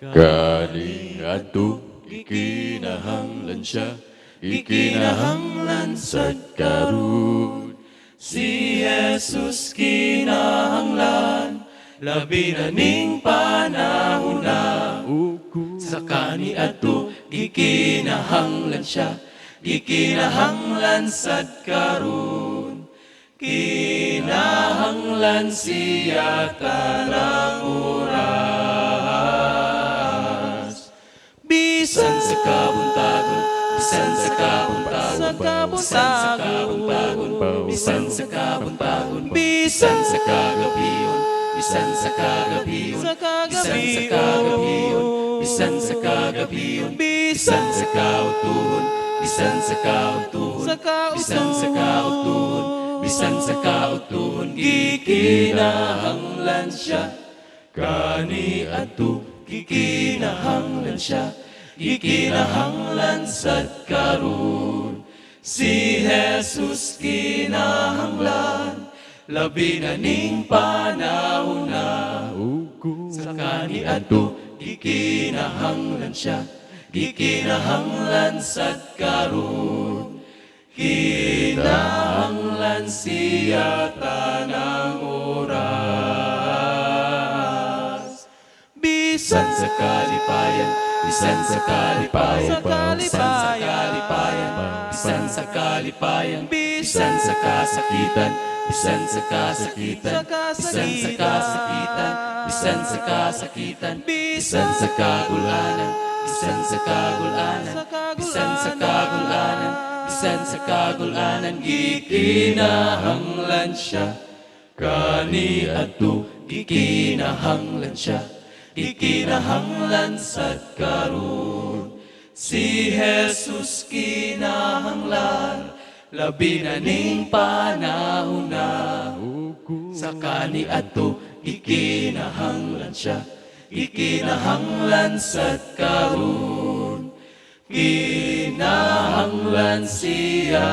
Kaniadto gikinahanglan siya, gikinahanglan sad karon. Si Jesus kinahanglan, labi na ning panahon na. Sa kaniadto gikinahanglan siya, gikinahanglan sad karon. Kinahanglan siya tanang oras. Bisan sa kabuntagon, bisan sa kabuntagon, bisan sa kabuntagon, bisan sa kabuntagon, bisan sa kagabion, bisan sa kagabion, bisan sa kagabion, bisan sa kagabion, bisan sa kautuhon, bisan sa kautuhon, bisan sa kautuhon, bisan sa kautuhon, gikinahanglan siya. Kaniadto gikinahanglan siya, gikinahanglan sad karon. Si Jesus kinahanglan, labi na ning panahon na. Sa kaniadto gikinahanglan siya, gikinahanglan sad karon. Kinahanglan siya tanang oras. Bisan sa kalipayan, bisan sa kalipayan, bisan sa kalipayan, bisan sa kalipayan, bisan sa kasakitan, bisan sa kasakitan, bisan sa kasakitan, bisan sa kasakitan, bisan sa kagulanan, bisan sa kagulanan, bisan sa kagulanan, bisan sa kagulanan, gikinahanglan siya. Kaniadto gikinahanglan siya, gikinahanglan sad karon. Si Jesus kinahanglan, labi na ning panahon na. Sa kaniadto gikinahanglan siya, gikinahanglan sad karon. Kinahanglan siya.